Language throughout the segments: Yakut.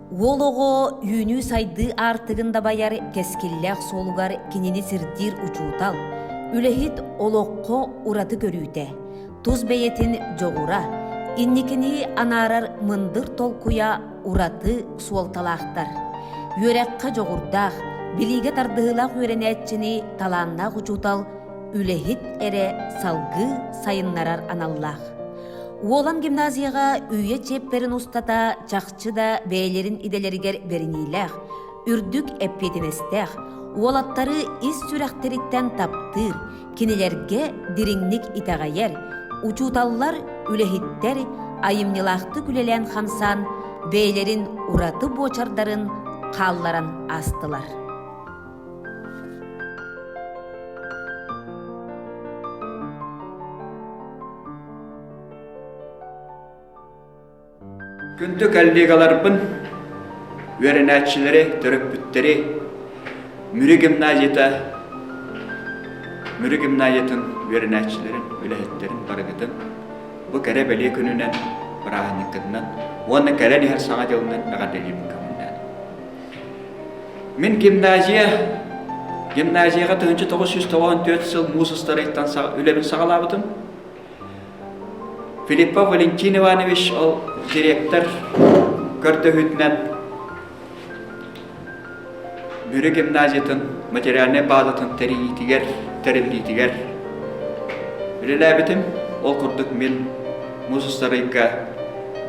Уол оҕо үүнүү-сайдыы аартыгын дабайар кэскиллээх суолугар кинини сирдиир учуутал, үлэһит олоххо ураты көрүүтэ, тус бэйэтин дьоҕура, инникини анаарар мындыр толкуйа ураты суолталаахтар. Үөрэххэ дьоҕурдаах, билиигэ тардыһыылаах үөрэнээччини талааннаах учуутал үлэһит эрэ салгыы сайыннарар аналлаах. Уолан гимназияҕа үйэ чиэппэрин устата чахчы да бэйэлэрин идэлэригэр бэриниилээх, үрдүк эппиэтинэстээх, уолаттары ис сүрэхтэриттэн таптыыр, кинилэргэ дириҥник итэҕэйэр, учууталлар, үлэһиттэр айымньылаахтык үлэлээн-хамсаан бэйэлэрин ураты буочардарын хаалларан аастылар. Күндү коллегаларбын, үөрэнээччилэри, төрөппүттэри Мүрү гимназията Мүрү гимназиятын үөрэнээччилэрин, үлэһиттэрин барыгытын бу кэрэ-бэлиэ күнүнэн, бырааһынньыккытынан уонна кэлэн иһэр Саҥа дьылынан эҕэрдэлиибин көҥүллээн. Мин гимназия гимназияҕа 1994 сыл муус устарыйтан үлэбин саҕалаабытым. Филиппов Валентин Иванович ол директор көрдөһүүтүнэн Мүрү гимназиятын материальнай базатын тэрийиитигэр, тэриллиитигэр үлэлээбитим. Ол курдук мин муус устарыйга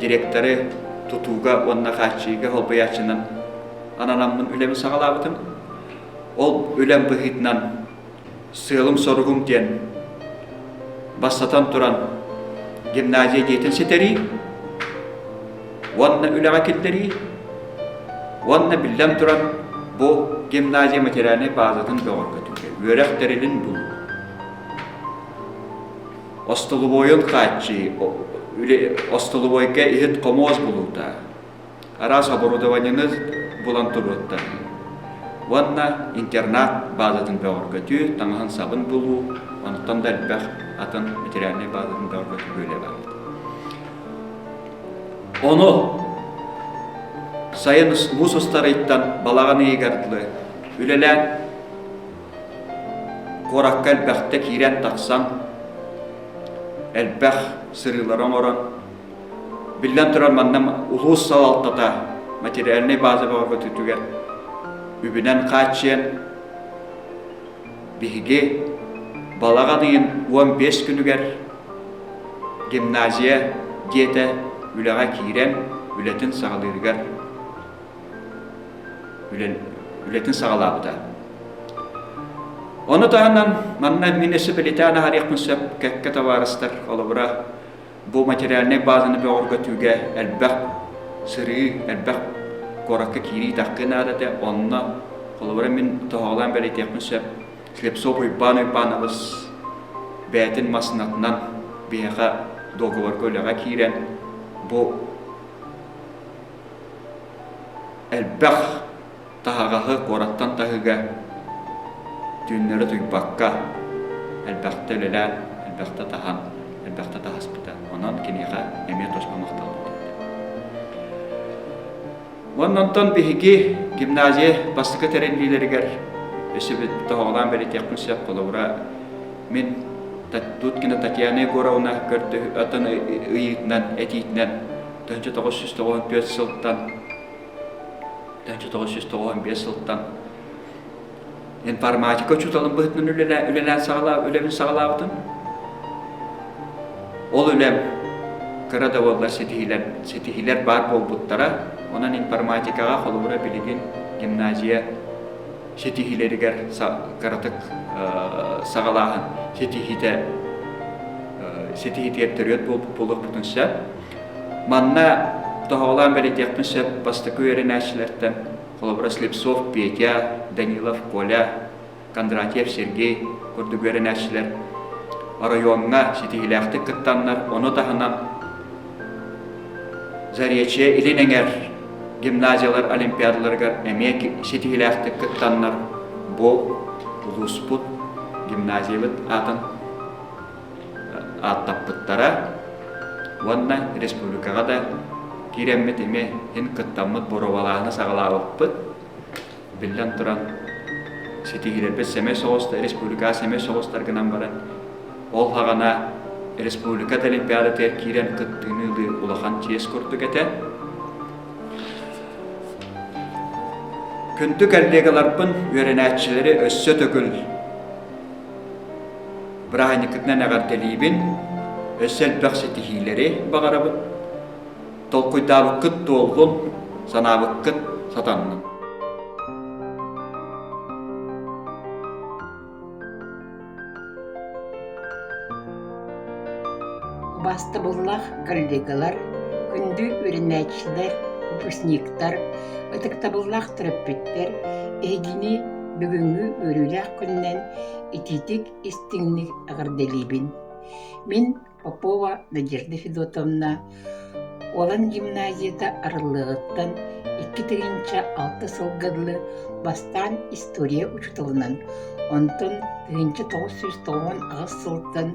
директоры тутууга уонна хааччыйыыга холбуйааччынан ананаммын үлэбин саҕалаабытым. Ол үлэм быһыытынан сыалым-соругум диэн бастатан туран гимназия дьиэтин ситэрии уонна үлэҕэ киллэрии уонна биллэн туран бу гимназия материальнай базатын бөҕөргөтүүгэ үөрэх тэрилин булуу остолобуойун хааччыйыы остолобуойга иһит-хомуос булуута араас оборудованиены булан туруоттарыы уонна интернат базатын бөҕөргөтүү, таҥаһын-сабын булуу, онтон да элбэх атын материальнай базатын бөҕөргөтүү үлэ баар. Ону сайын муус устарыйтан балаҕан ыйыгар дылы үлэлээн куоракка элбэхтэ киирэн-тахсан элбэх сырыылары оҥорон Биллэн турар, манна улуус салалтата материальнай база бөҕөргөтүүтүгэр үбүнэн хааччыйан, биһиги балаҕан ыйын 15 күнүгэр гимназия дьиэтэ үлэҕэ киирэн үлэтин саҕалыырыгар үлэтин саҕалаабыта. Ону таһынан манна мин өссө бэлиэтээн аһарыахпын сөп кэккэ табаарыстар холобура Бу материальнай базаны бөҕөргөтүүгэ элбэх сырыы, элбэх куоракка киирии-таххыы наада этэ. Онно, холобура, мин тоһоҕолоон бэлиэтиэхпин сөп, Слепцов Уйбаан Уйбаанабыс бэйэтин массыынатынан биһиэхэ дуогабарга үлэҕэ киирэн, бу элбэх таһаҕаһы куораттан таһыыга түүннэри утуйбакка элбэхтэ үлэлээн, элбэхтэ таһан, элбэхтэ таһаспыта. Онон киниэхэ эмиэ туспа махталбыт этэ. Уонна онтон биһиги гимназия бастакы тэриллиилэригэр өссө тоһоҕолоон бэлиэтиэхпин сөп. Холобура, мин Дудкина Татьяна Егоровна атын ыйыытынан, этиитинэн 1994 сылтан 1995 сылтан информатика учууталын быһыытынан үлэлээн саҕалаа үлэбин саҕалаабытым. Ол үлэм кыра да буоллар ситиһиилэр, ситиһиилэр баар буолбуттара. Онон информатикаҕа холобура билигин гимназия ситиһиилэригэр кыратык саҕалааһын ситиһиитэ ситиһиитигэр төрүөт буолбут буолуохпутун сөп. Манна тоһоҕолоон бэлиэтиэхпин сөп бастакы үөрэнээччилэртэн холобура Слепцов Петя, Данилов Коля, Кондратьев Сергей курдук үөрэнээччилэр оройуоҥҥа ситиһиилээхтик кыттаннар, ону таһынан Заречье Илин Эҥэр гимназиялар олимпиадаларыгар эмиэ ситиһиилээхтик кыттаннар бу улууспут гимназиябыт аатын ааттаппыттара уонна республикаҕа да. киирэммит эмиэ иһин кыттаммыт боруобалааһыны саҕалаабыппыт. Биллэн туран, ситиһиилэрбит сэмэй соҕус республикаҕа сэмэй соҕустар гынан баран, ол саҕана республика олимпиадатыгар киирэн кыттыыны ылыы улахан чиэс курдук этэ. Күндү коллегаларбын, үөрэнээччилэри өссө төгүл бырааһынньыккытынан эҕэрдэлиибин, өссө элбэх ситиһиилэри баҕарабын. Толкуйдаабыккыт туоллун, санаабыккыт сатаннын. Убаастабыллаах коллегалар, күндү үөрэнээччилэр, выпускниктар, ытыктабыллаах төрөппүттэр, эһигини бүгүҥҥү үөрүүлээх күнүнэн итиитик истиҥник эҕэрдэлиибин. Мин Попова Надежда Федотовна Уолан гимназията арыллыаҕыттан 2006 сылга дылы бастаан история учууталынан, онтон 1998 сылтан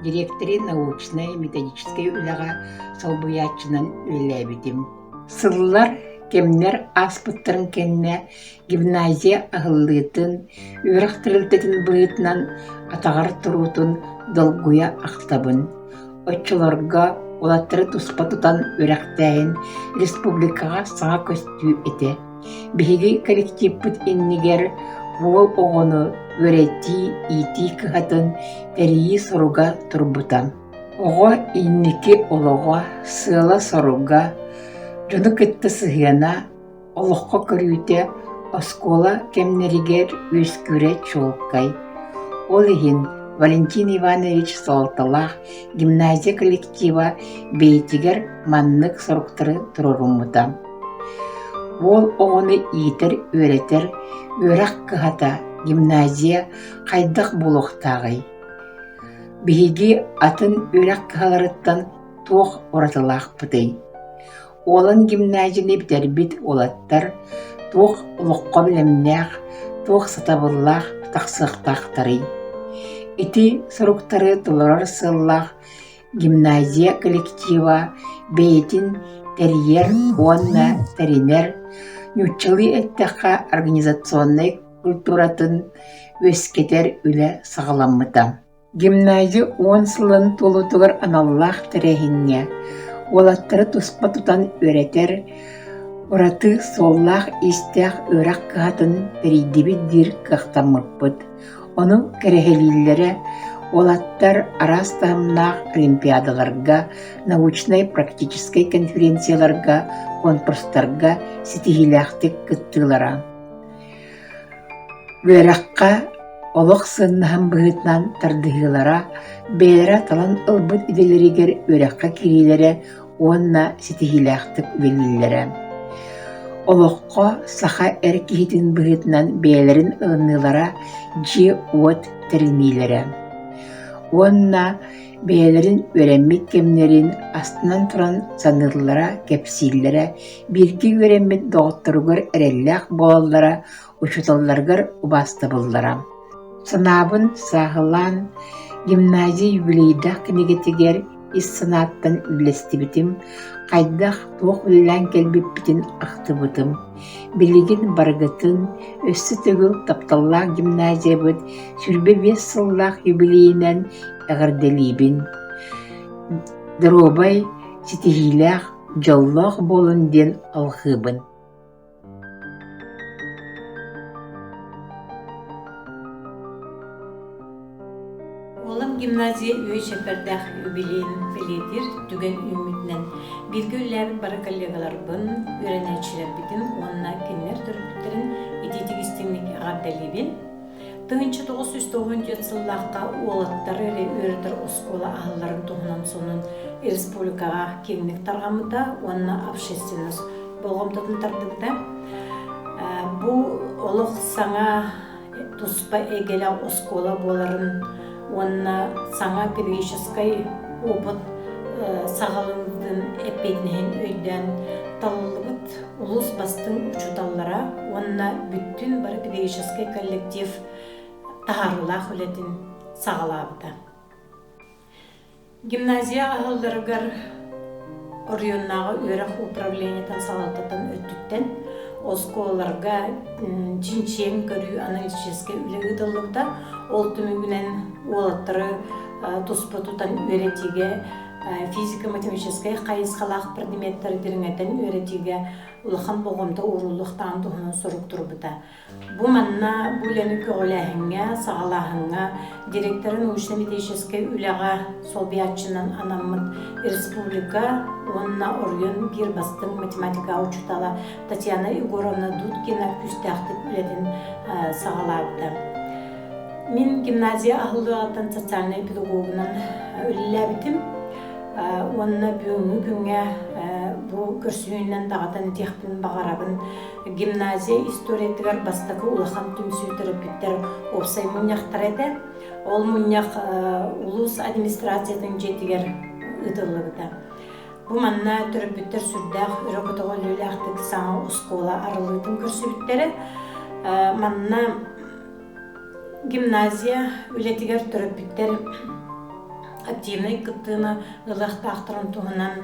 дириэктэри научнай методическай үлэҕэ солбуйааччынан үлэлээбитим. Сыллар, кэмнэр ааспыттарын кэннэ Гимназия аһыллыытын, үөрэх тэрилтэтин быһыытынан атаҕар туруутун долгуйа ахтабын. Оччолорго уолаттары туспа тутан үөрэхтээһин республикаҕа саҥа көстүү этэ. Биһиги коллективпыт иннигэр уол оҕону үөрэтии, иитии кыһатын тэрийии соруга турбута. Оҕо инники олоҕо, сыала-соруга, дьону кытта сыһыана Олоххо көрүүтэ оскуола кэмнэригэр үөскүүрэ чуолкай. Ол иһин Валентин Иванович суолталаах гимназия коллектива бэйэтигэр маннык соруктары туруоруммута: Уол оҕону иитэр-үөрэтэр үөрэх кыһата гимназия хайдах буолуохтааҕый? Биһиги атын үөрэх кыһаларыттан туох уратылаахпытый? Уолан гимназияны бүтэрбит уолаттар туох олоххо бэлэмнээх, туох сатабыллаах тахсыахтаахтарый? Ити соруктары толорор сыаллаах гимназия коллектива бэйэтин тэрийэр уонна тэринэр, нууччалыы эттэххэ организационнай культуратын үөскэтэр үлэ саҕаламмыта. Гимназия уон сылын туолуутугар аналлаах тэрээһиҥҥэ уолаттары туспа тутан үөрэтэр ураты суоллаах-иистээх үөрэх кыһатын тэрийдибит диир кыахтаммыппыт. Ону кэрэһэлииллэрэ уолаттар араас таһымнаах олимпиадаларга, научнай-практическай конференцияларга, конкурстарга ситиһиилээхтик кыттыылара. Үөрэххэ олох сыаннаһын быһыытынан тардыһыылара, бэйэлэрэ талан ылбыт идэлэригэр үөрэххэ киириилэрэ уонна ситиһиилээхтик үлэлииллэрэ. Олоххо саха эр киһитин быһыытынан бэйэлэрин ылыныылара, дьиэ-уот тэриниилэрэ. Уонна бэйэлэрин үөрэммит кэмнэрин астынан туран саныыллара, кэпсииллэрэ, бииргэ үөрэммит доҕотторугар эрэллээх буолаллара, учууталларыгар убаастабыллара. Санаабын сааһылаан, гимназия юбилейдаах кинигэтигэр ис санааттан үллэстибитим, хайдах, туох үлэлээн кэлбиппитин ахтыбытым. Билигин барыгытын өссө төгүл тапталлаах гимназиябыт 25 сыллаах юбилейынан эҕэрдэлиибин. Доруобай, ситиһиилээх, дьоллоох буолун диэн алҕыыбын. Уолам гимназия үһүс чэппэрдээх юбилейын бэлиэтиир түгэн үүммүтүнэн бииргэ үлэлээбит бары коллегаларбын, үөрэнээччилэрбитин уонна кинилэр төрөппүттэрин итиитик истиҥник эҕэрдэлиибин. 1994 сыллаахха уолаттары эрэ үөрэтэр оскуола аһылларын туһунан сонун республикаҕа киэҥник тарҕаммыта уонна общественность болҕомтотун тардыбыта. Бу олох саҥа туспа эйгэлээх оскуола буоларын уонна саҥа педагогическай опыт саҕаланыытын эппиэтинэһин өйдөөн талыллыбыт улуус бастыҥ учууталлара уонна бүттүүн бары педагогическай коллектив таһаарыылаах үлэтин саҕалаабыта. Гимназия аһылларыгар Оройуоннааҕы үөрэх управлениетын салалтатын өттүттэн оскуолаларга чинчийэн көрүү аналитическай үлэ ыытыллыбыта. Ол түмүгүнэн уолаттары туспа тутан үөрэтиигэ физико-математическай хайысхалаах предметтэри дириҥэтэн үөрэтиигэ улахан болҕомто ууруллуохтааҕын туһунан сорук турбута. Бу манна бу үлэни көҕүлээһиҥҥэ, саҕалааһыҥҥа директора научно-методическай үлэҕэ солбуйааччынан анаммыт республика уонна оройуон биир бастыҥ математика учуутала Татьяна Егоровна Дудкина күүстээхтик үлэтин саҕалаабыта. Мин гимназия аһыллыаҕыттан социальнай педагогунан үлэлээбитим уонна бүгүҥҥү күҥҥэ бу көрсүһүүнэн даҕатан этиэхпин баҕарабын. Гимназия историятыгар бастакы улахан түмсүү төрөппүттэр уопсай мунньахтара этэ. Ол мунньах улуус администрациятын дьиэтигэр ыытыллыбыта. Бу манна төрөппүттэр сүрдээх өрө көтөҕүллүүлээхтик саҥа оскуола арыллыытын көрсүбүттэрэ. Манна гимназия үлэтигэр төрөппүттэр активнай кыттыыны ылыахтаахтарын туһунан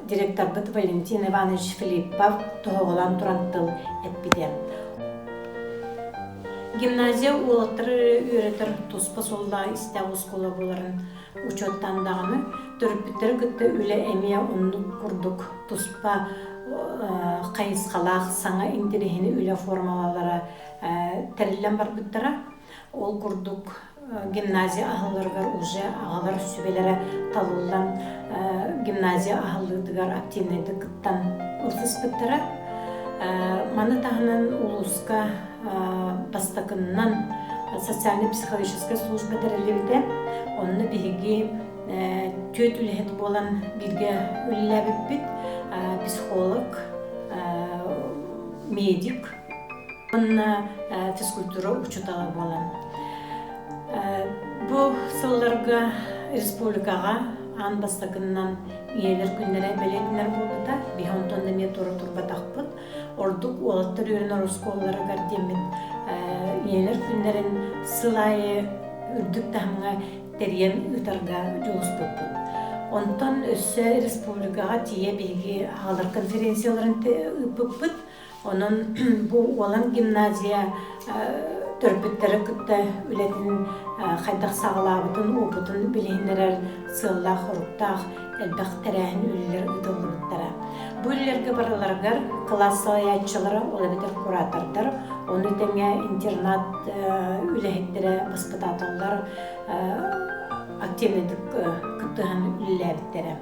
директорбыт Валентин Иванович Филиппов тоһоҕолоон туран тыл эппитэ. Гимназия уолаттары үөрэтэр туспа суоллаах истээх оскуола буоларын учуоттаан даҕаны, төрөппүттэри кытта үлэ эмиэ оннук курдук туспа хайысхалаах саҥа интэриэһинэй үлэ формалалара тэриллэн барбыттара. Ол курдук гимназия аһылларыгар уже аҕалар сүбэлэрэ талыллан гимназия аһыллыытыгар активнайдык кыттан ылсыспыттара. Маны таһынан улууска бастакыннан социально-психологическай служба тэриллибитэ. Онно биһиги түөрт үлэһит буолан бииргэ үлэлээбиппит. Психолог, медик, Уонна физкультура учуутала буолан. Бу сылларга республикаҕа аан бастакыннан ийэлэр күннэрэ бэлиэтэнэр буолбута. Биһи онтон да эмиэ туора турбатахпыт. Ордук уолаттар үөрэнэр оскуолаларыгар диэммит ийэлэр күннэрин сыл аайы үрдүк таһымҥа тэрийэн ыытарга дьулуспуппут. Онтон өссө республикаҕа тиийэ биһиги аҕалар конференцияларын ыыппыппыт. Онон бу Уолан гимназия төрөппүттэри кытта үлэтин хайдах саҕалаабытын, уопутун билиһиннэрэр сыаллаах-соруктаах элбэх тэрээһин үлэлэр ыытыллыбыттара. Бу үлэлэргэ барыларыгар кылаас салайааччылара, ол эбэтэр куратордар, ону тэҥэ интернат үлэһиттэрэ, баспытааталлар активнайдык кыттыһан үлэлээбиттэрэ.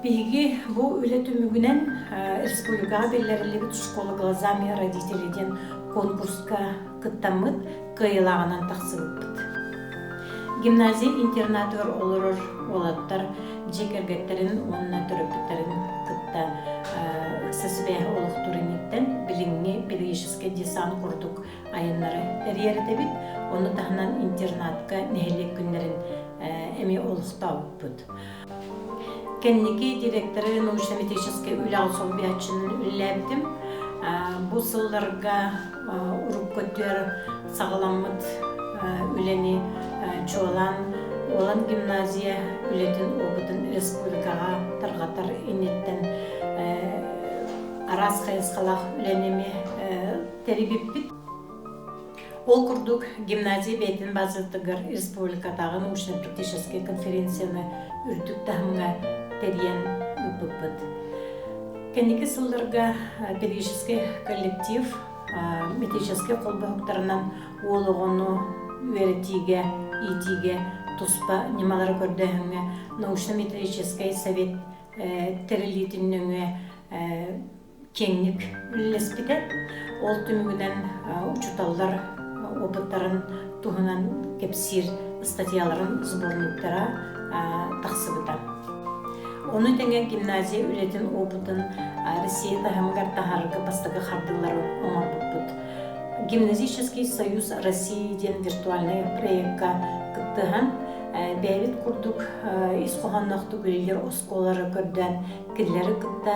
Биһиги бу үлэ түмүгүнэн республикаҕа биллэриллибит «Школа глазами родителей» диэн конкурска кыттаммыт, кыайыылааҕынан тахсыбыппыт. Гимназия интернатыгар олорор уолаттар дьиэ кэргэттэрин уонна төрөппүттэрин кытта ыкса сибээһи олохтуур инниттэн билиҥҥи педагогическай десант курдук айаннары тэрийэр этэбит. Ону таһынан интернатка нэһилиэк күннэрин эмиэ олохтообуппут. Кэнники директоры научно-методическай үлэҕэ солбуйааччынан үлэлээбитим. Бу сылларга урукку өттүгэр саҕаламмыт үлэни чуолаан Уолан гимназия үлэтин опытын республикаҕа тарҕатар инниттэн араас хайысхалаах үлэни эмиэ тэрийбиппит. Ол курдук, гимназия бэйэтин базатыгар республикатааҕы научно-практическай конференцияны үрдүк таһымҥа тэрийэн ыыппыппыт. Кэнники сылларга педагогическай коллектив методическай холбоһуктарынан уол оҕону үөрэтиигэ, иитиигэ туспа ньымалары көрдөөһүҥҥэ научно-методическай совет тэриллиитин нөҥүө киэҥник үлэлэспитэ. Ол түмүгүнэн учууталлар опыттарын туһунан кэпсиир ыстатыйаларын сборниктара тахсыбыта. Ону тэҥэ гимназия үлэтин опытын Россия таһымыгар таһаарарга бастакы хардыылары оҥорбуппут. Гимназический союз России диэн виртуальнай проекка кыттыһан, бэйэбит курдук ис хоһоонноохтук үлэлиир оскуолалары көрдөөн, кинилэри кытта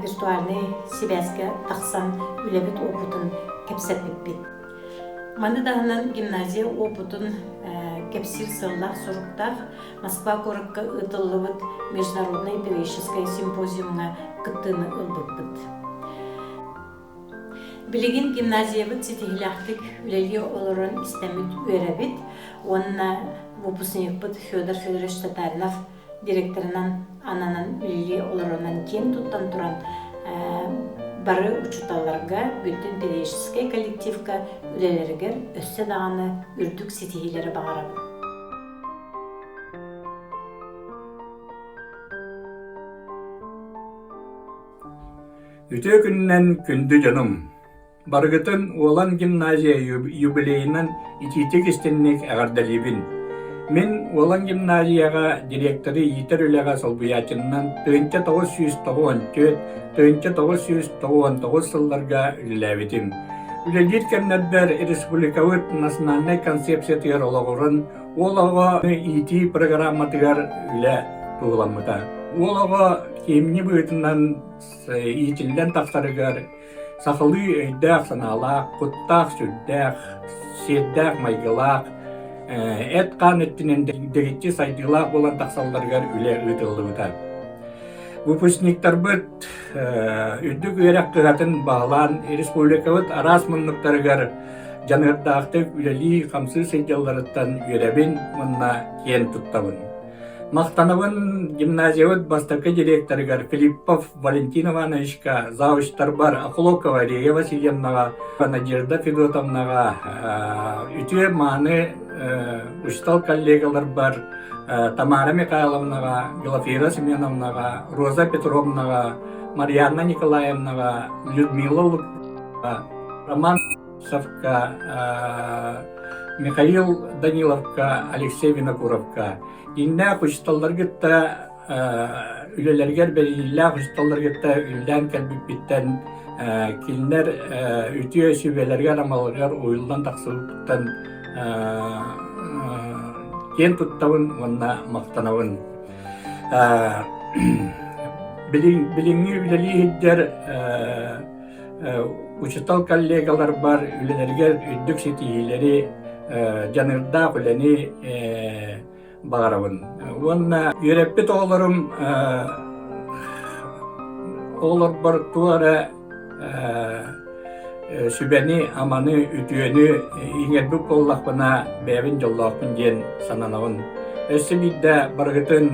виртуальнай сибээскэ тахсан үлэбит уопутун кэпсэппиппит. Маны таһынан гимназия уопутун кэпсиир сыаллаах-соруктаах Москва куоракка ыытыллыбыт Международнай педагогическай симпозиумҥа кыттыыны ылбыппыт. Билигин гимназиябыт ситиһиилээхтик үлэлии олорон истэммит үөрэбит уонна выпускникпыт Федор Федорович Татаринов директорынан ананан үлэлии олоронон киэн туттан туран бары учууталларга, бүтүн педагогическай коллективка үлэлэригэр өссө даҕаны үрдүк ситиһиилэри баҕарабыт. Үтүө күнүнэн күндү дьонум! Барыгытын Уолан гимназия юбилейынан итиитик-истиҥник эҕэрдэлиибин! Мин Уолан гимназияҕа директоры иитэр үлэҕэ солбуйааччыннан 1994, 1999 сылларга үлэлээбитим. Үлэлиир кэмнэрбэр республикабыт национальнай концепциятыгар олоҕуран уол оҕо иитии программатыгар үлэ туһуламмыта. Уол оҕо киимньи быһыытынан иитиллэн тахсарыгар сахалыы өйдөөх-санаалаах, куттаах-сүрдээх, сиэрдээх-майгылаах, эт-хаан өттүнэн дэгиччи сайдыылаах буолан тахсалларыгар үлэ ыытыллыбыта. Выпускниктарбыт үрдүк үөрэх кыһатын баһылаан республикабыт араас муннуктарыгар дьаныардаахтык үлэлии-хамсыы сылдьалларыттан үөрэбин уонна киэн туттабын. Махтанабын гимназиябыт бастакы директорыгар Филиппов Валентин Ивановичка, завучтарбар Охлопкова Рея Васильевнаҕа, Надежда Федотовнаҕа, үтүө-мааны учуутал коллегаларбар Тамара Михайловнаҕа, Глафира Семеновнаҕа, Роза Петровнаҕа, Марианна Николаевнаҕа, Людмила Лукина, Роман Савка, Михаил Даниловка, Алексей Винокуровка иннээх учууталларгытта үлэлэригэр бэриниилээх учууталларгытта үлэлээн кэлбиппиттэн кинилэр үтүө сүбэлэригэр-амаларыгар уйуллан тахсыбыппыттан киэн туттабын уонна махтанабын. Билиҥҥи үлэлии сылдьар учуутал коллегаларбар үлэлэригэр үрдүк ситиһиилэри, дьаныардаах үлэни баҕарабын. Уонна үөрэппит оҕолорум оҕолорбор туох эрэ сүбэни-аманы, үтүөнү иҥэрбит буоллахпына бэйэбин дьоллоохпун диэн сананабын. Өссө биирдэ барыгытын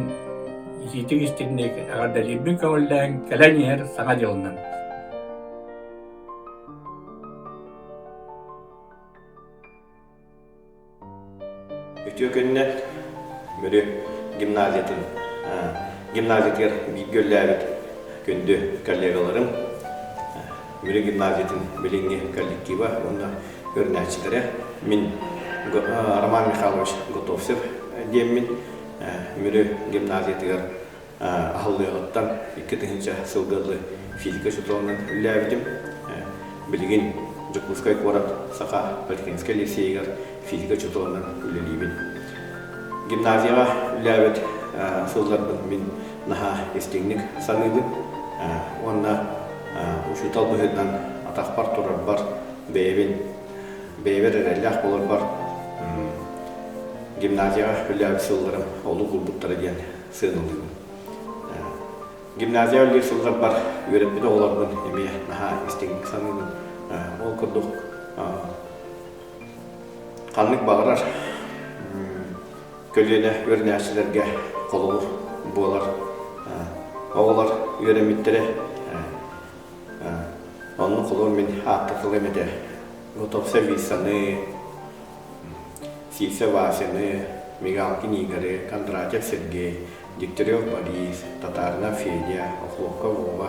итиитик истиҥник эҕэрдэлиирбин көҥүллээҥ, кэлэн иһэр Саҥа дьылынан! Үтүө күнүнэн Мүрү гимназиятын гимназиятыгар бииргэ үлэлээбит күндү коллегаларым, Мүрү гимназиятын билиҥҥи коллектива уонна үөрэнээччилэрэ, мин Роман Михайлович Готовцев диэммин Мүрү гимназиятыгар аһыллыаҕыттан 2000 сылга дылы физика учууталынан үлэлээбитим. Билигин Дьокуускай куорат Саха политехническай лицейигэр физика учууталынан үлэлиибин. Гимназияҕа үлэлээбит сылларбын мин наһаа истиҥник саныыбын уонна учуутал быһыытынан атахпар турарбар бэйэбин бэйэбэр эрэллээх буоларбар гимназияҕа үлэлээбит сылларым олук уурбуттара диэн сыаналыыбын. Гимназия үлэлиир сылларбар үөрэппит оҕолорбун эмиэ наһаа истиҥник саныыбын. Ол курдук ханнык баҕарар көлүөнэ үөрэнээччилэргэ холобур буолар оҕолор үөрэммиттэрэ. Оннук холобур мин ааттык тылым этэ. Готовцев Висаны, Сивцев Васяны, Мигалкин Игоры, Кондратьев Сергей, Дегтярев Борис, Татаринов Федя, Охлопков Вова,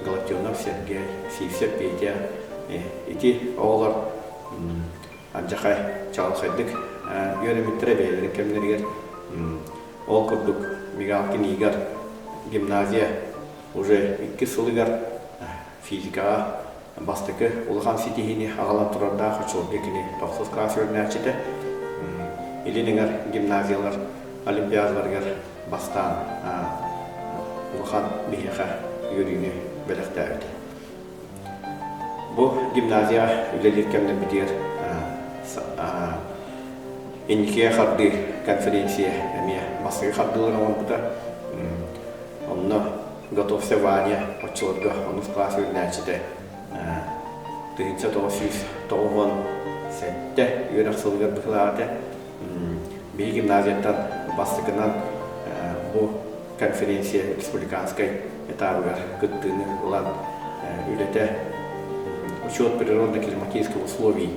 Галактионов Сергей, Сивцев Петя ити оҕолор алдьархай чаҕылхайдык үөрэммиттэрэ бэйэлэрин кэмнэригэр. Ол курдук Мигалкин Игорь гимназия уже иккис сылыгар физикаҕа бастакы улахан ситиһиини аҕалан турардаах оччолорго кини тохсус кылаас үөрэнээччитэ Илин Эҥэр гимназиялар олимпиадаларыгар бастаан улахан биһиэхэ үөрүүнү бэлэхтээбитэ. Бу гимназия үлэлиир кэмнэрбитигэр. Инникигэ хардыы конференция эмиэ бастакы хардыыларын оҥорбута. Онно Готовься Ваня оччолорго онус кылаас үөрэнээччитэ 1997 үөрэх сылыгар быһыылаах этэ. Биһиги гимназияттан бастакынан бу конференция республиканскай этабыгар кыттыыны ылан үлэтэ учет природно-климатических условий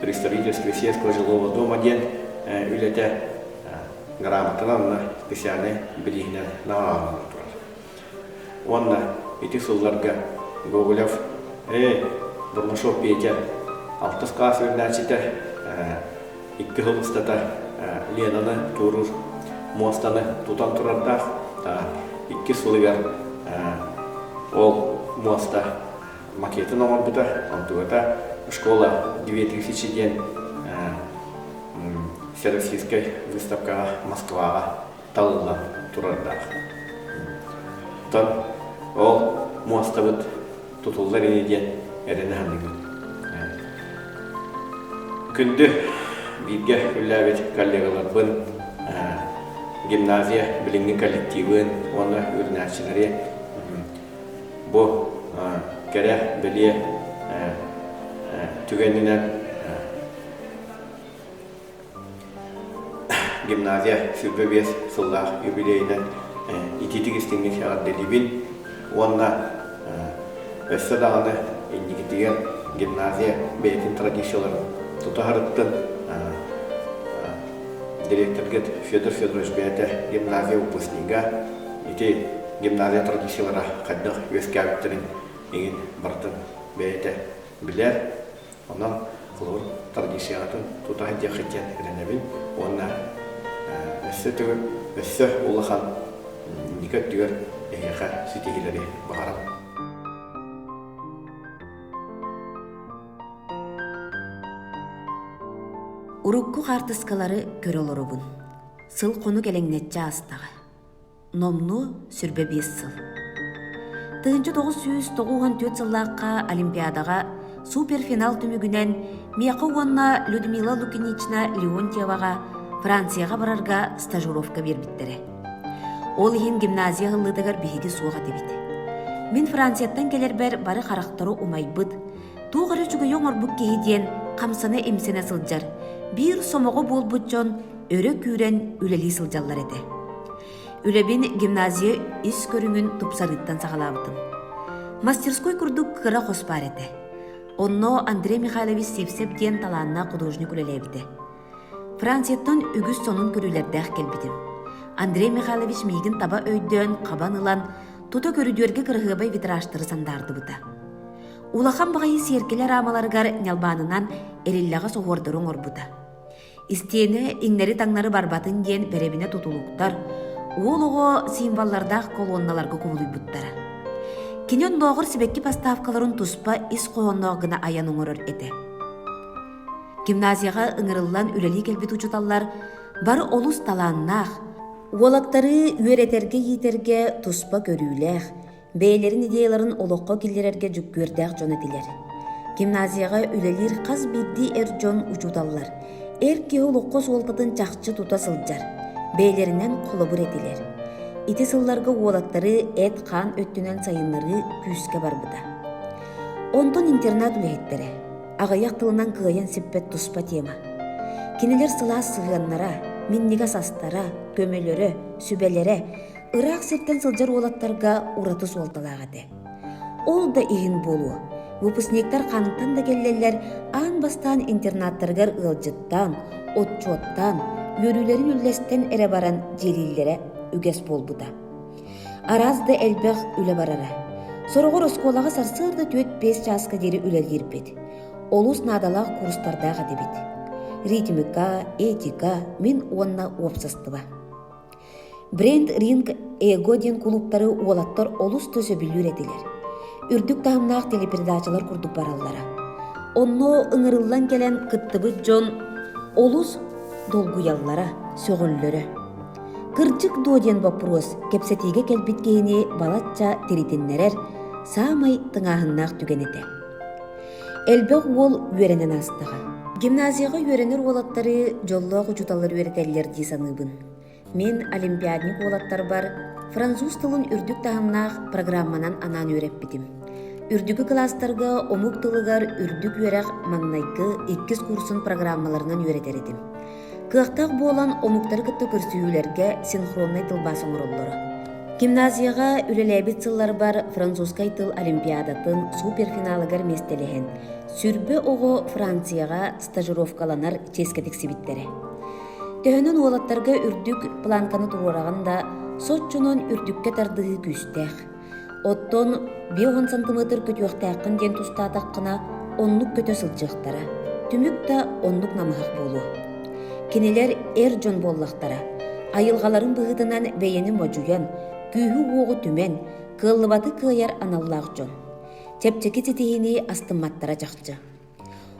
при строительстве сельского жилого дома диэн үлэтэ грамотанан уонна специальнай билииһинэн наҕараадаланан турар. Уонна ити сылларга Гоголев «Эй, Бурнашов Петя, алтыс класс үөрэнээччитэ икки сыл устата Ленаны туоруур муостаны тутан турардаах. Икки сылыгар ол муоста макетын оҥорбута, онтугата школа 2000 диэн Всероссийскай выставкаҕа Москваҕа талыллан турардаах. Оттон ол муостабыт тутуллар ини диэн эрэнэ саныыбын. Күндү бииргэ үлэлээбит коллегаларбын, гимназия билиҥҥи коллективын уонна үөрэнээччилэри бу кэрэ бэлиэ түгэнинэн Гимназия 25 сыллаах юбилейынан итиитик истиҥник эҕэрдэлиибин уонна өссө даҕаны инникитигэр гимназия бэйэтин традицияларын тутуһарыттан директоргыт Федор Федорович бэйэтэ гимназия выпускнига ити гимназия традициялара хайдах үөскээбиттэрин иҥин барытын бэйэтэ билэр. Онон холобур традицияҕытын тута сылдьыаххыт диэн эрэнэбин уонна өссө төгүл өссө улахан инники өттүгэр эһиэхэ ситиһиилэри баҕарабын. Урукку хаартыскалары көрө олоробун. Сыл-хонук элэҥнэччи аастаҕа. Номнуо 25 сыл. 1994 сыллаахха Олимпиадаҕа суперфинал түмүгүнэн миэхэ уонна Людмила Лукинична Леонтьеваҕа Францияҕа барарга стажировка биэрбиттэрэ. Ол иһин гимназия аһыллыытыгар биһиги суох этибит. Мин Францияттан кэлэрбэр бары харахтары умайбыт, туох эрэ үчүгэйи оҥорбут киһи диэн хамсана-имсэнэ сылдьар, биир сомоҕо буолбут дьон өрө күүрэн үлэлии сылдьаллар этэ. Үлэбин гимназия ис көрүҥүн тупсарыыттан саҕалаабытым. Мастерской курдук кыра хос баар этэ. Онно Андрей Михайлович Сивцев диэн талааннаах художник үлэлээбитэ. Францияттан үгүс сонун көрүүлэрдээх кэлбитим. Андрей Михайлович миигин таба өйдөөн, хабан ылан, тута көрүдүөргэ кыраһыабай витражтары сандаардыбыта. Улахан баҕайы сиэркилэ рамаларыгар ньалбаанынан эриллэҕэ соһуордары оҥорбута. Истиэнэ иҥнэри-таҥнары барбатын диэн бэрэбинэ тутулуктар, уол оҕо символлардаах колонналарга кубулуйбуттара. Кини оннооҕор сибэкки поставкаларын туспа ис хоһоонноох гына айан оҥорор этэ. Гимназияҕа ыҥырыллан үлэлии кэлбит учууталлар бары олус талааннаах, уолаттары үөрэтэргэ-иитэргэ туспа көрүүлээх, Бэйэлэрин идеяларын олоххо киллэрэргэ дьүккүөрдээх дьон этилэр. Гимназияҕа үлэлиир хас биирдии эр дьон учууталлар, эр киһи олоххо суолтатын чахчы тута сылдьар, бэйэлэринэн холобур этилэр. Ити сылларга уолаттары эт-хаан өттүнэн сайыннарыы күүскэ барбыта. Онтон интернат үлэһиттэрэ, аҕыйах тылынан кыайан сиппэт туспа тема. Кинилэр сылаас сыһыаннара, минньигэс астара, көмөлөрө, сүбэлэрэ Ыраах сиртэн сылдьар уолаттарга ураты суолталаах этэ. Ол да иһин буолуо, выпускниктар хантан да кэллэллэр аан бастаан интернаттарыгар ыалдьыттаан, отчуоттаан, үөрүүлэрин үллэстэн эрэ баран дьиэлииллэрэ үгэс буолбута. Араас да элбэх үлэ барара. Сороҕор оскуолаҕа сарсыарда түөрт-биэс чааска диэри үлэлиирбит. Олус наадалаах курстардаах этибит. Ритмика, этика, мин уонна уопсастыба. Бренд Ринг Эго диэн кулууптары уолаттар олус да сөбүлүүр этилэр. Үрдүк таһымнаах телепередачалар курдук бараллара. Онно ыҥырыллан кэлэн кыттыбыт дьон олус долгуйаллара, сөҕөллөрө. Кырдьык дуо диэн боппуруос кэпсэтиигэ кэлбит киһини балачча тиритиннэрэр саамай тыҥааһыннаах түгэн этэ. Элбэх уол үөрэнэн аастаҕа. Гимназияҕа үөрэнэр уолаттары дьоллоох учууталлар үөрэтэллэр дии саныыбын. Мин олимпиадник уолаттарбар француз тылын үрдүк таһымнаах программанан анаан үөрэппитим. Үрдүкү кылаастарга омук тылыгар үрдүк үөрэх маҥнайгы иккис курсун программаларынан үөрэтэр этим. Кыахтаах буолан омуктары кытта көрсүһүүлэргэ синхроннай тылбаас оҥороллоро. Гимназияҕа үлэлээбит сылларбар французскай тыл олимпиадатын суперфиналыгар миэстэлэһэн, сүрбэ оҕо Францияҕа стажировкаланар чиэскэ тиксибиттэрэ. Төһөнөн уолаттарга үрдүк планканы туруораҕын да, соччонон үрдүккэ тардыһыы күүстээх. Оттон 50 сантиметр көтүөхтээххин диэн тустаатаххына, оннук көтө сылдьыахтара. Түмүк да оннук намыһах буолуо. Кинилэр эр дьон буоллахтара. Айылҕаларын быһыытынан бэйэни модьуйан, күүһү-уоҕу түмэн, кыаллыбаты кыайар аналлаах дьон. Чэпчэки ситиһиини астымматтара чахчы.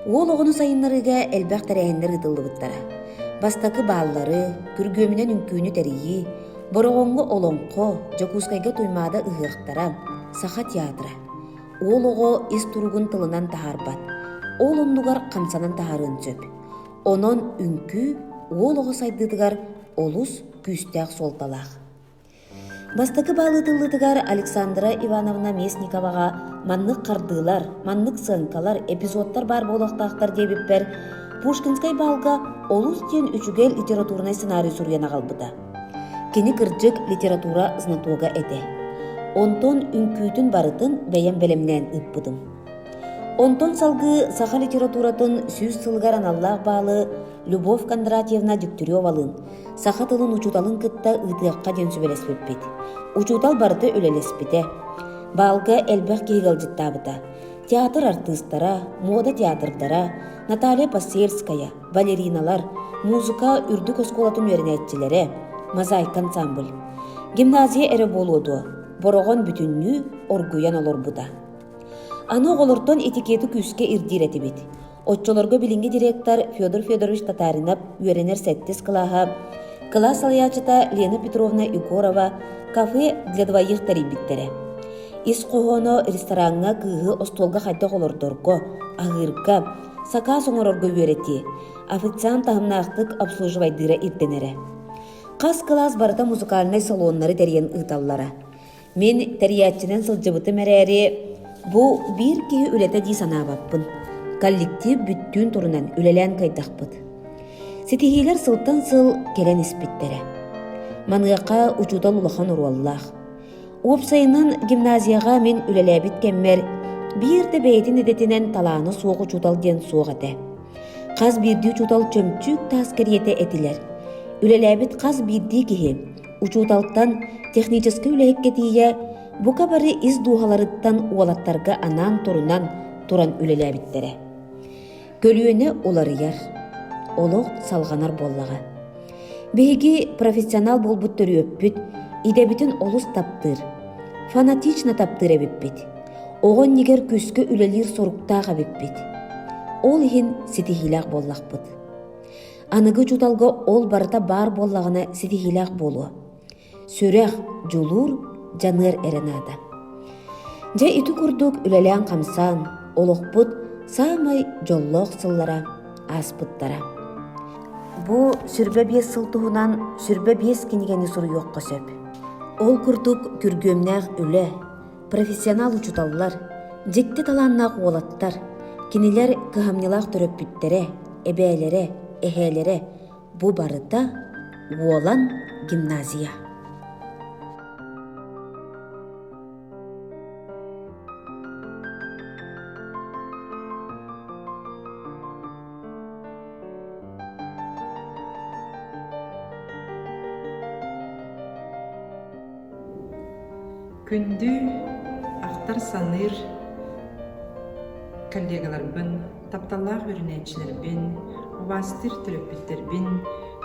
Уол оҕону сайыннарыыга элбэх тэрээһиннэр ыытыллыбыттара. Бастакы бааллары, күргүөмүнэн үҥкүүнү тэрийии, Бороҕоҥҥо олоҥхо, Дьокуускайга Туймаада ыһыахтара, Саха театра. Уол оҕо ис туругун тылынан таһаарбат, ол оннугар хамсанан таһаарыан сөп. Онон үҥкүү уол оҕо сайдыытыгар олус күүстээх суолталаах. Бастакы баал ыытыллыытыгар Александра Ивановна Местниковаҕа маннык хардыылар, маннык сыаҥкалар, эпизодтар баар буолуохтаахтар диэбиппэр, Пушкинскай баалга олус диэн үчүгэй литературнай сценарий суруйан аҕалбыта. Кини кырдьык литература знатога этэ. Онтон үҥкүүтүн барытын бэйэм бэлэмнээн ыыппытым. Онтон салгыы саха литературатын 100 сылыгар аналлаах баалы Любовь Кондратьевна Дегтяревалыын, саха тылын учууталын кытта ыытыахха диэн сүбэлэспиппит. Учуутал барыта үлэлэспитэ. Баалга элбэх киһи ыалдьыттаабыта. Театр артыыстара, муода театрдара, Наталья Посельская, балериналар, музыка үрдүк оскуолатын үөрэнээччилэрэ, мозаика ансамбль. Гимназия эрэ буолуо дуо, Бороҕон бүтүннүү оргуйан олорбута. Аны оҕолортон этикеты күүскэ ирдиир этибит. Оччолорго билиҥҥи директор Федор Федорович Татаринов үөрэнэр сэттис кылааһа, кылаас салайааччыта Лена Петровна Егорова кафе для двоих тэрийбиттэрэ. Ис хоһооно рестораҥҥа кыыһы остуолга хайдах олордорго, аһыырга, сакаас оҥорорго үөрэтии, официант таһымнаахтык обслуживайдыыра ирдэнэрэ. Хас кылаас барыта музыкальнай салоннары тэрийэн ыыталлара. Мин тэрийээччинэн сылдьыбытым эрээри, бу биир киһи үлэтэ дии санаабаппын. Коллектив бүттүүн турунан үлэлээн кыайдахпыт. Ситиһиилэр сылтан сыл кэлэн испиттэрэ. Маныаха учуутал улахан оруоллаах. Уопсайынан гимназияҕа мин үлэлээбит кэммэр биир да бэйэтин идэтинэн талаана суох учуутал диэн суох этэ. Хас биирдии учуутал чөмчүүк таас кэриэтэ этилэр. Үлэлээбит хас биирдии киһи учууталтан техническэй үлэһиккэ тиийэ бука бары ис дууһаларыттан уолаттарга анаан турунан туран үлэлээбиттэрэ. Көлүөнэ уларыйар, олох салҕанар буоллаҕа. Биһиги профессионал буолбут төрүөппүт идэбитин олус таптыыр, фанатично таптыыр эбиппит. Оҕо иннигэр күүскэ үлэлиир соруктаах эбиппит. Ол иһин ситиһиилээх буоллахпыт. Аныгы учууталга ол барыта баар буоллаҕына ситиһиилээх буолуо. Сүрэх, дьулуур, дьаныар эрэ наада. Дьэ ити курдук үлэлээн-хамсаан, олохпут саамай дьоллоох сыллара ааспыттара. Бу сүрбэ биэс сыл туһунан сүрбэ биэс кинигэни суруйуохха сөп. Ол курдук күргүөмнээх үлэ, профессионал учууталлар, дьикти талааннаах уолаттар, кинилэр кыһамньылаах төрөппүттэрэ, эбээлэрэ, эһээлэрэ бу барыта Уолан гимназия. Күндү ахтар-саныыр коллегаларбын, тапталлаах үөрэнээччилэрбин, убаастыыр төрөппүттэрбин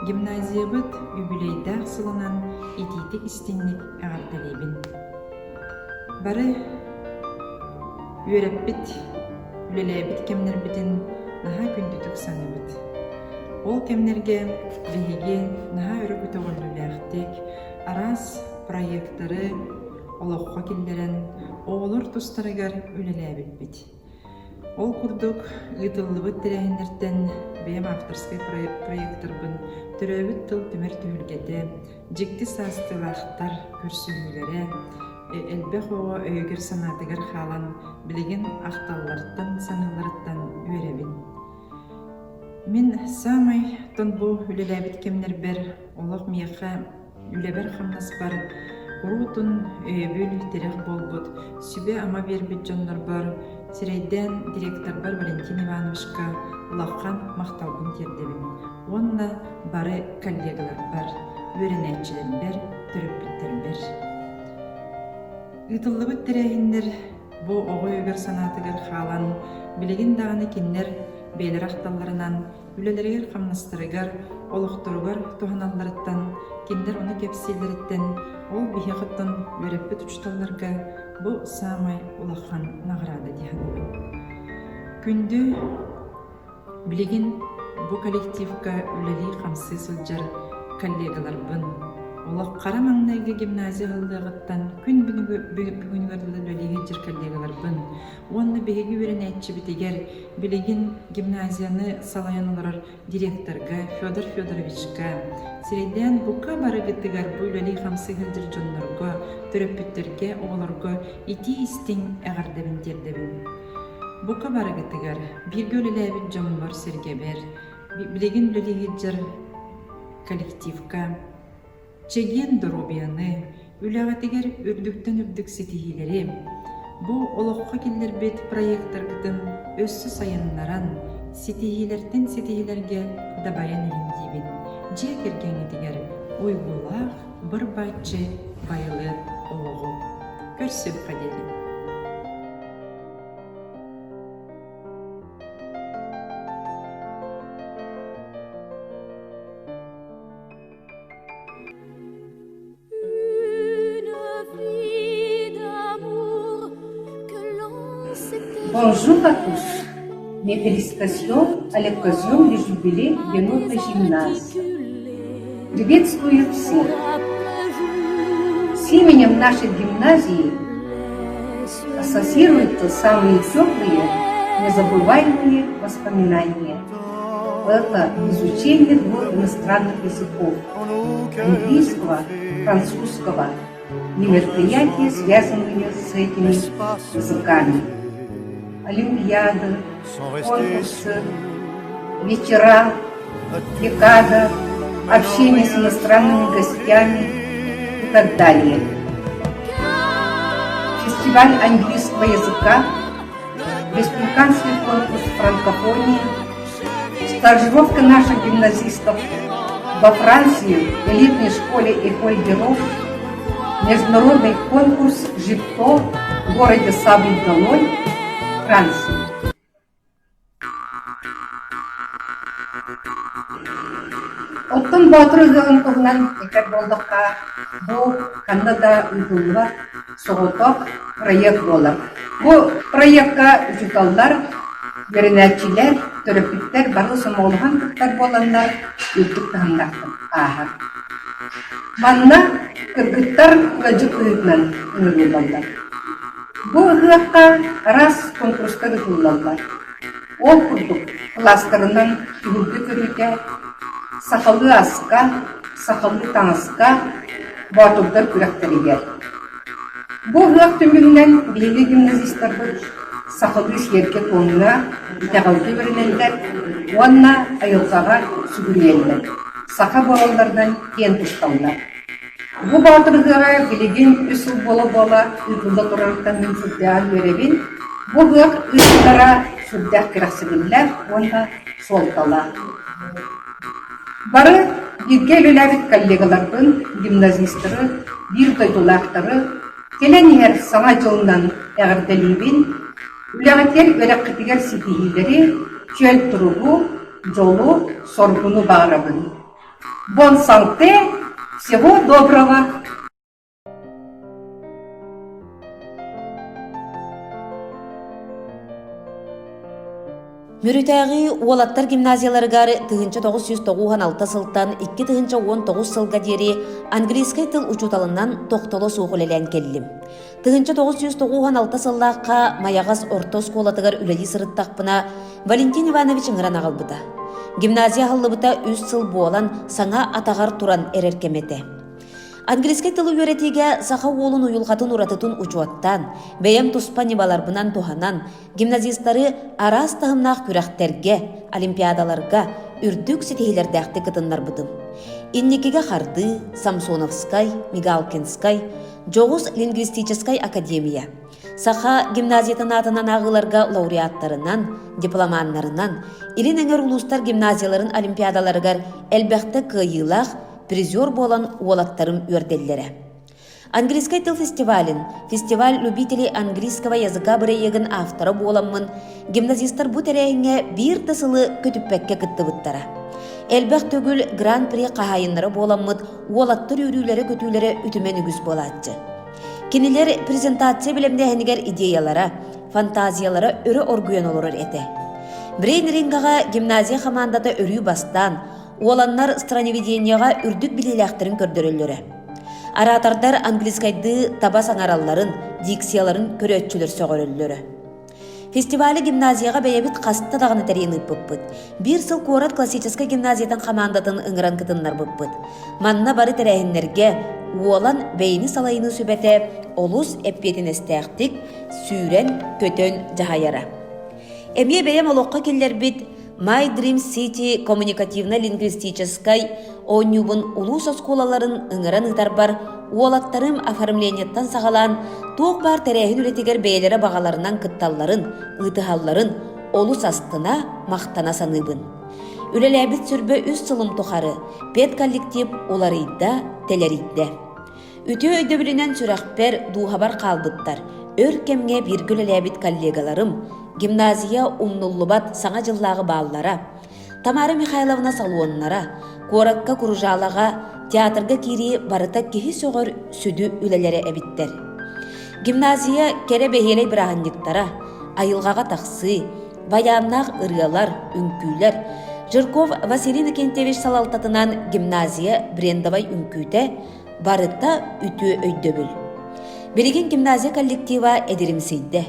гимназиябыт юбилейдаах сылынан итиитик-истиҥник эҕэрдэлиибин. Бары үөрэппит, үлэлээбит кэмнэрбитин наһаа күндүтүк саныыбыт. Ол кэмнэргэ биһиги наһаа өрө көтөҕүллүүлээхтик, араас проектары олоххо киллэрэн, оҕолор тустарыгар үлэлээбиппит. Ол курдук, ыытыллыбыт тэрээһиннэртэн бэйэм авторскай проектарбын Төрөөбүт тыл түмэр түһүлгэтэ, дьикти саастыылаахтар көрсүһүүлэрэ, элбэх оҕо өйүгэр-санаатыгар хаалан билигин ахталларыттан, саныылларыттан үөрэбин. Мин саамай бу үлэлээбит кэмнэрбэр олох миэхэ үлэбэр-хамнаспар куруутун өйөбүл, тирэх буолбут, сүбэ-ама биэрбит дьоннорбор, сирэйдээн директорбар Валентин Ивановичка улахан махталбын тиэрдэбин уонна бары коллегаларбар, үөрэнээччилэрбэр, төрөппүттэрбэр. Ыытыллыбыт тэрээһиннэр бу оҕо өйүгэр-санаатыгар хаалан, билигин даҕаны кинилэр бэйэлэрэ ахталларынан үлэлэригэр-хамнастарыгар, олохторугар туһаналларыттан, кинилэр ону кэпсииллэриттэн, ол биһиэхэттэн үөрэппит учууталларга бу саамай улахан наҕараада дии саныыбын. Күндү билигин бу коллективка үлэлии-хамсыы сылдьар коллегаларбын, олох хара маҥнайгы гимназия аһыллыаҕыттан күн бүгүнүгэр дылы үлэлии сылдьар коллегаларбын уонна биһиги үөрэнээччибитигэр билигин гимназияны салайан олорор директорга Федор Федоровичка сирэйдээн бука барыгытыгар бу үлэлии-хамсыы сылдьар дьоннорго, төрөппүттэргэ, оҕолорго итии-истиҥ эҕэрдэбин тиэрдэбин. Бука барыгытыгар бииргэ үлэлээбит дьоммор-сэргэбэр, билигин үлэлии сылдьар коллективка Чэгиэн доруобуйаны, үлэҕитигэр үрдүктэн үрдүк ситиһиилэри, бу олоххо киллэрбит проектаргытын өссө сайыннаран, ситиһиилэртэн ситиһиилэргэ дабайан иһин диибин. Дьиэ кэргэҥҥитигэр уйгулаах, быр-бааччы байылыат олоҕу. Көрсүөххэ диэри. Bonjour à tous. Mes félicitations à l'occasion du jubilé de notre gymnase. Приветствую всех. С именем нашей гимназии ассоциируются самые теплые, незабываемые воспоминания. Это изучение двух иностранных языков – английского, французского и мероприятия, связанные с этими языками. Олимпиады, конкурсы, вечера, декада, общение с иностранными гостями и так далее. Фестиваль английского языка, республиканский конкурс франкофонии, стажировка наших гимназистов во Франции в элитной школе Эколь Геров, международный конкурс «Жипто» в городе Сабль-Долой, Франции. Оттон Боотур ыһыаҕын туһунан этэр буоллахха, бу ханна да ыытыллыбат соҕотох проект буолар. Бу проекка учууталлар, үөрэнээччилэр, төрөппүттэр бары сомоҕолоһон кыттар буоланнар үрдүк таһымнаахтык ааһар. Манна кыргыттар ыалдьыт быһыытынан ыҥырыллаллар. Бу ыһыахха араас куонкурустар ыытыллаллар. Ол курдук, кылаастарынан түһүлгэ көрүүтэ, сахалыы аска, сахалыы таҥаска, боотурдар күрэхтэригэр. Бу ыһыах түмүгүнэн биһиги гимназистарбыт сахалыы сиэргэ-туомҥа, итэҕэлгэ үөрэнэллэр уонна айылҕаҕа сүгүрүйэллэр, саха буолалларынан киэн тутталлар. Бу боотур ыһыаҕа билигин үс сыл буола-буола ыытылла турарыттан мин сүрдээҕин үөрэбин. Бу ыһыах ыытыллара сүрдээх кэрэхсэбиллээх уонна суолталаах. Бары бииргэ үлэлээбит коллегаларбын, гимназистары, биир дойдулаахтары кэлэн иһэр Саҥа дьылынан эҕэрдэлиибин, үлэҕитигэр, үөрэххитигэр ситиһиилэри, чөл туругу, дьолу, соргуну баҕарабын. Бон санте, всего доброго! Мүрүтээҕи уолаттар гимназияларыгар 1996 сылтан 2019 сылга диэри английскай тыл учууталынан тохтоло суох үлэлээн кэллим. 1996 сыллаахха Майаҕас орто оскуолатыгар үлэлии сырыттахпына Валентин Иванович ыҥыран аҕалбыта. Гимназия аһыллыбыта үс сыл буолан саҥа атаҕар туран эрэр кэмэ этэ. Английскай тылы үөрэтиигэ саха уолун уйулҕатын уратытын учуоттаан, бэйэм туспа ньымаларбынан туһанан, гимназистары араас таһымнаах күрэхтэргэ, олимпиадаларга үрдүк ситиһиилэрдээхтик кытыннарбытым. Инникигэ хардыы, Самсоновскай, Мигалкинскай, дьоҕус лингвистическай академия, Саха гимназиятын аатынан ааҕыыларга лауреаттарынан, дипломаннарынан, Илин эҥэр улуустар гимназияларын олимпиадаларыгар элбэхтэ кыайыылаах призер буолан уолаттарым үөрдэллэрэ. Английскай тыл фестивалын, фестиваль любителей английского языка бырайыагын автора буоламмын, гимназистар бу тэрээһиҥҥэ биир да сылы көтүппэккэ кыттыбыттара. Элбэх төгүл гран-при хаһаайыннара буоламмыт уолаттар үөрүүлэрэ-көтүүлэрэ үтүмэн үгүс буолааччы. Кинилэр презентация бэлэмнээһинигэр идеялара, фантазиялара өрө оргуйан олорор этэ. Брейн-рингаҕа гимназия хамаандата өрүү бастаан, Уоланнар страневедениеҕа үрдүк билиилээхтэрин көрдөрөллөрө. Араатардар английскайдыы таба саҥаралларын, дикцияларын көрөөччүлэр сөҕөрөллөрө. Фестивали гимназияҕа бэйэбит хаста даҕаны тэрийэн ыыппыппыт. Биир сыл куорат классическай гимназиятын хамаандатын ыҥыран кытыннарбыппыт. Манна бары тэрээһиннэргэ уолан бэйэни салайыныы сүбэтэ олус эппиэтинэстээхтик сүүрэн-көтөн дьаһайара. Эмиэ бэйэм олоххо киллэрбит My Dream City коммуникативно-лингвистическай оонньуубун улуус оскуолаларын ыҥыран ыытарбар уолаттарым оформлениеттан саҕалаан туох баар тэрээһин үлэтигэр бэйэлэрэ баҕаларынан кытталларын, ыытыһалларын олус астына, махтана саныыбын. Үлэлээбит сүрбэ үс сылым тухары педколлектив уларыйда, тэлэрийдэ. Үтүө өйдөбүлүнэн сүрэхпэр, дууһабар хаалбыттар, өр кэмҥэ бииргэ үлэлээбит коллегаларым, гимназия умнуллубат Саҥа дьыллааҕы бааллара, Тамара Михайловна салоннара, куоракка кружалаҕа, театрга киирии барыта киһи сөҕөр сүдү үлэлэрэ эбиттэр. Гимназия кэрэ бэһиэлэй бырааһынньыктара, айылҕаҕа тахсыы, байааннаах ырыалар, үҥкүүлэр, Жирков Василий Иннокентьевич салалтатынан гимназия брендовай үҥкүүтэ Барыта үтүө өйдөбүл. Билигин гимназия коллектива эдиримсийдэ.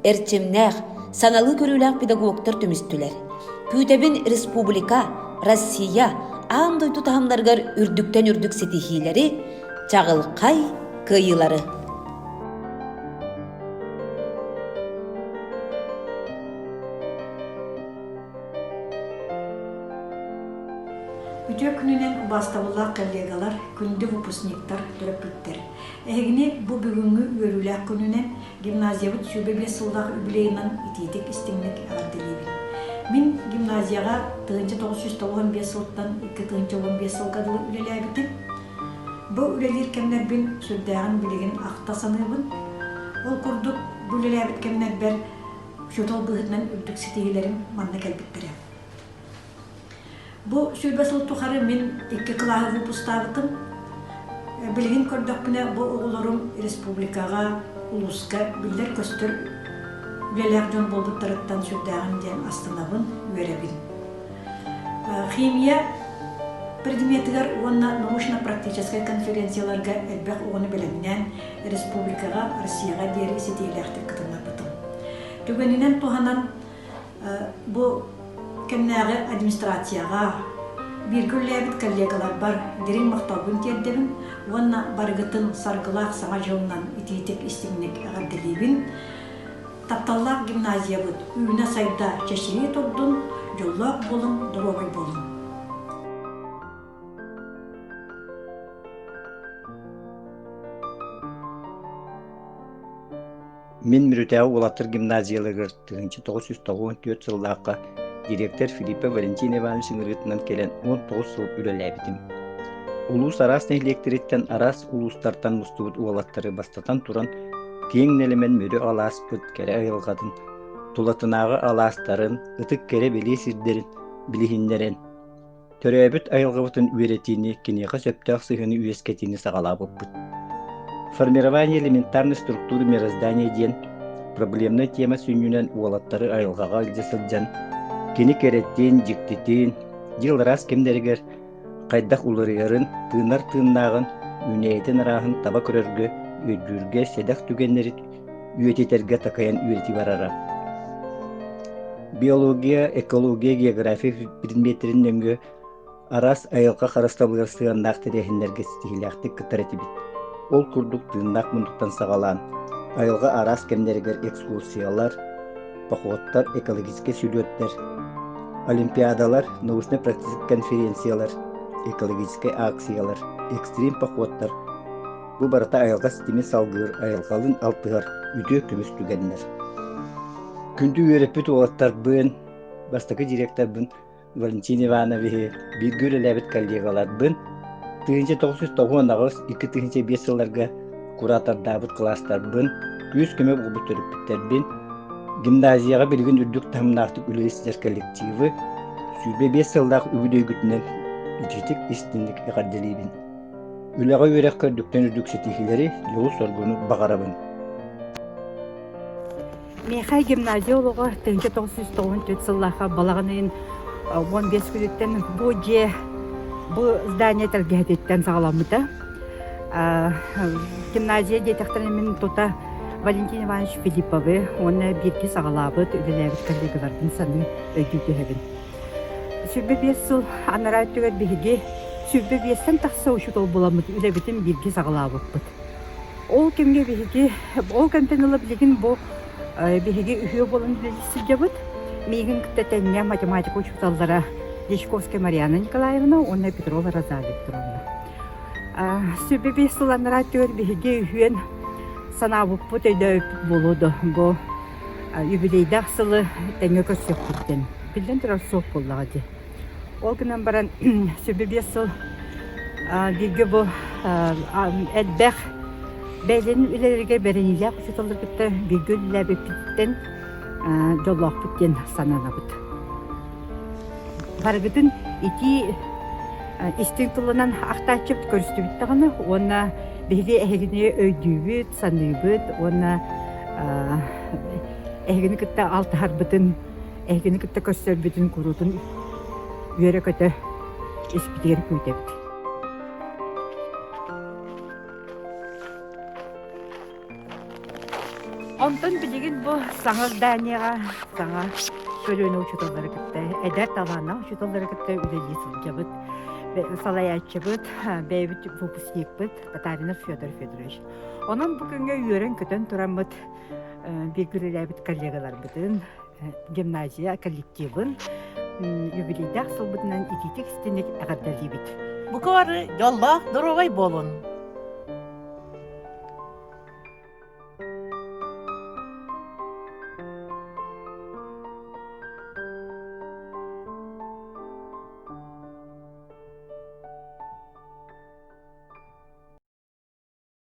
Эрчимнээх, саҥалыы көрүүлээх педагогтар түмүстүлэр. Күүтэбин республика, Россия, аан дойду таһымнарыгар үрдүктэн үрдүк ситиһиилэри, чаҕылхай кыайыылары. Үтүө күнүнэн убаастабыллаах коллегалар, күндү выпускниктар, төрөппүттэр! Эһигини бу бүгүҥҥү үөрүүлээх күнүнэн гимназиябыт 25 сыллаах юбилейынан итиитик истиҥник эҕэрдэлиибин. Мин гимназияҕа 1995 сылтан 2015 сылга дылы үлэлээбитим. Бу үлэлиир кэмнэрбин сүрдээҕин билигин ахта саныыбын. Ол курдук бу үлэлээбит кэмнэрбэр учуутал быһыытынан үрдүк ситиһиилэрим манна кэлбиттэрэ. Бу 20 сыл тухары мин икки кылааһы выпустаабытым. Билигин көрдөхпүнэ, бу оҕолорум республикаҕа, улууска биллэр-көстөр үлэлээх дьон буолбуттарыттан сүрдээҕин диэн астынабын, үөрэбин. Химия предметигэр уонна научно-практическай конференцияларга элбэх оҕону бэлэмнээн республикаҕа, Россияҕа диэри ситиһиилээхтик кытыннарбытым. Түгэнинэн туһанан Бу кэмнээҕи администрацияҕа, бииргэ үлэлээбит коллегаларбар дириҥ махталбын тиэрдэбин уонна барыгытын саргылаах Саҥа дьылынан итиитик-истиҥник эҕэрдэлиибин. Тапталлаах гимназиябыт үүнэ-сайда чэчирии турдун, дьоллоох буолуҥ, доруобай буолуҥ! Мин Мүрүтээҕи уолаттар гимназияларыгар 1994 сыллаахха директор Филиппов Валентин Иванович ыҥырыытынан кэлэн 19 сыл үлэлээбитим. Улуус араас нэһилиэктэриттэн араас улуустартан мустубут уолаттары бастатан туран киэҥ нэлэмэн Мүрү алааспыт кэрэ айылҕатын, тулатынааҕы алаастарын, ытык кэрэ бэлиэ сирдэрин билиһиннэрэн, Төрөөбүт айылҕабытын үөрэтиини, киниэхэ сөптөөх сыһыаны үөскэтиини саҕалаабыппыт. Формирование элементарной структуры мироздания диэн проблемнай тема сүнньүнэн уолаттары айылҕаҕа илдьэ сылдьан, Кини кэрэтин, дьиктитин, дьыл араас кэмнэригэр хайдах уларыйарын, тыынар тыыннааҕын, үүнээйитин арааһын таба көрөргө, өйдүүргэ сэдэх түгэннэри үйэтитэргэ такайан үөрэтии барара. Биология, экология, география предметтэрин нөҥүө араас айылҕа харыстабылыгар сыһыаннаах тэрээһиннэргэ ситиһиилээхтик кыттар этибит. Ол курдук тыыннаах муннуктан саҕалаан, айылҕа араас кэмнэригэр экскурсиялар, походтар, экологическай сүлүөттэр, олимпиадалар, научнай-практическай конференциялар, экологическай акциялар, экстрим-походтар бу барыта айылҕа ситимин салгыыр, айылҕалыын алтыһар үтүө көмүс түгэннэр. Күндү үөрэппит уолаттарбын, бастакы директорбын Валентин Ивановиһы, бииргэ үлэлээбит коллегаларбын 1998 2005 сылларга куратордаабыт кылаастарбын, күүс-көмө буолбут төрөппүттэрбин, гимназияҕа билигин үрдүк таһымнаахтык үлэлии сылдьар коллективы 25 сыллаах үбүлүөйгүтүнэн итиитик истиҥник эҕэрдэлиибин. Үлэҕэ үөрэххэ үрдүктэн үрдүк ситиһиилэри, дьолу-соргуну баҕарабын. Миэхэ гимназия олоҕо 1994 сыллаахха балаҕан ыйын 15 күнүттэн бу дьиэ бу здание тэлгэһэтиттэн саҕаламмыта. Гимназия диэтэхтэринэ мин тута Валентин Иванович Филипповы уонна бииргэ саҕалаабыт, үлэлээбит коллегаларбын саныы өйдүү түһэбин. 25 сыл анараа өттүгэр биһиги 25-тэн тахса учуутал буоламмыт үлэбитин бииргэ саҕалаабыппыт. Ол кэмҥэ биһиги, ол кэмтэн ыла билигин бу биһиги үһүө буолан үлэлии сылдьабыт. Миигин кытта тэҥҥэ математика учууталлара Дьячковская Марьяна Николаевна уонна Петрова Розалия Петровна. Сүбэ биэс сыл анараа өттүгэр биһиги үһүөн санаабыппыт, өйдөөбүппүт буолуо да бу юбилейдаах сылы тэҥҥэ көрсүөхпүттэн. Биллэн турар суох буоллаҕа дии. Ол гынан баран 25 сыл бииргэ бу элбэх бэйэлэрин үлэлэригэр бэриниилээх учууталлары кытта бииргэ үлэлээбиппититтэн дьоллоохпут диэн сананабыт. Барыгытын итии истиҥ тылынан ахтааччыбыт көрүстүбүт даҕаны уонна биһиги эһигини өйдүүбүт, саныыбыт уонна эһигини кытта алтыһарбытын Эһигини кытта көрсөрбүтүн куруутун үөрэ-көтө испитигэр күүтэбит. Онтон билигин бу саҥа зданияҕа саҥа көлүөнэ учууталлары кытта, эдэр талааннаах учууталлары кытта үлэлии сылдьабыт. Салайааччыбыт, бэйэбит выпускникпыт Татаринов Федор Федорович. Онон бу күҥҥэ үөрэн-көтөн тураммыт бииргэ үлэлээбит коллегаларбытын, гимназия коллективын юбилейдаах сылбытынан итиитик истиник эҕэрдэлиибит. Бука бары дьоллоох доруобай буолун!